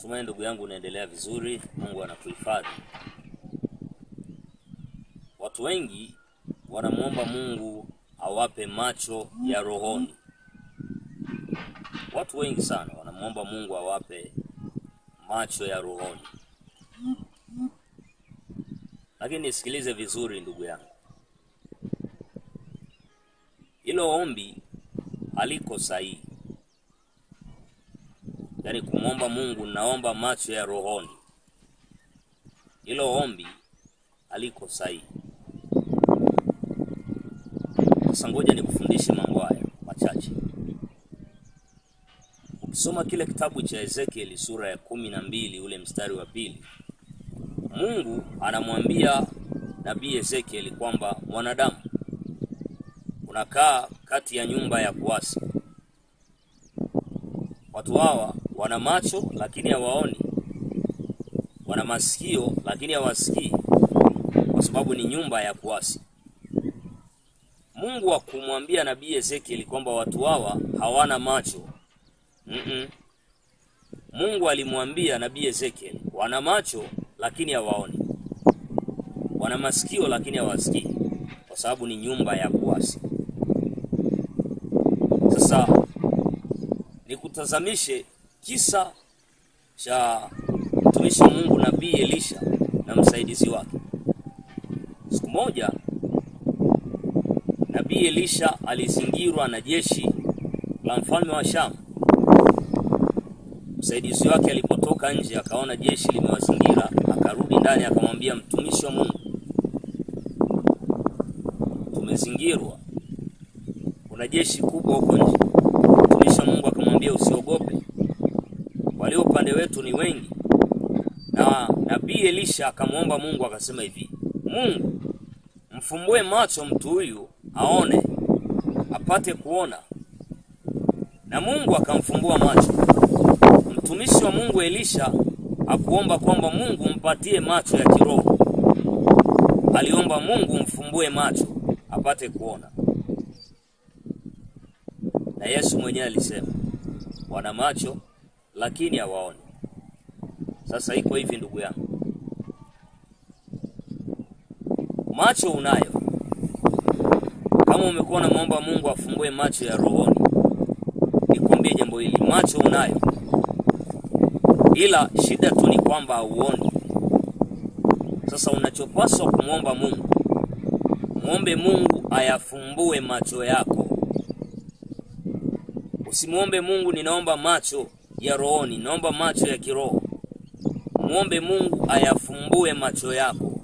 Natumai ndugu yangu unaendelea vizuri, Mungu anakuhifadhi. Watu wengi wanamuomba Mungu awape macho ya rohoni. Watu wengi sana wanamuomba Mungu awape macho ya rohoni. Lakini nisikilize vizuri ndugu yangu. Hilo ombi haliko sahihi. Yaani kumwomba Mungu naomba macho ya rohoni, hilo ombi haliko sahihi. Sasa ngoja nikufundishe mambo haya machache. Ukisoma kile kitabu cha Ezekiel sura ya 12 ule mstari wa 2, Mungu anamwambia nabii Ezekiel kwamba mwanadamu, unakaa kati ya nyumba ya kuasi. Watu hawa wana macho lakini hawaoni, wana masikio lakini hawasikii, kwa sababu ni nyumba ya kuasi. Mungu hakumwambia nabii Ezekiel kwamba watu hawa hawana macho. Mungu alimwambia nabii Ezekiel wana macho lakini hawaoni, wana masikio lakini hawasikii, kwa sababu ni nyumba ya kuasi. Sasa nikutazamishe kisa cha mtumishi wa Mungu nabii Elisha na msaidizi wake. Siku moja nabii Elisha alizingirwa na jeshi la mfalme wa Shamu. Msaidizi wake alipotoka nje akaona jeshi limewazingira, akarudi ndani akamwambia mtumishi wa Mungu, tumezingirwa, kuna jeshi kubwa huko nje. Mtumishi wa Mungu akamwambia usiogope, walio upande wetu ni wengi. Na nabii Elisha akamwomba Mungu akasema hivi, Mungu mfumbue macho mtu huyu aone, apate kuona. Na Mungu akamfumbua macho. Mtumishi wa Mungu Elisha hakuomba kwamba Mungu mpatie macho ya kiroho, aliomba Mungu mfumbue macho apate kuona. Na Yesu mwenyewe alisema wana macho lakini hawaoni. Sasa iko hivi ndugu yangu, macho unayo. Kama umekuwa unamuomba Mungu afungue macho ya rohoni, nikwambie jambo hili, macho unayo, ila shida tu ni kwamba hauoni. Sasa unachopaswa kumuomba Mungu, muombe Mungu ayafumbue macho yako. Usimuombe Mungu ninaomba macho ya rohoni, naomba macho ya kiroho. Muombe Mungu ayafumbue macho yako.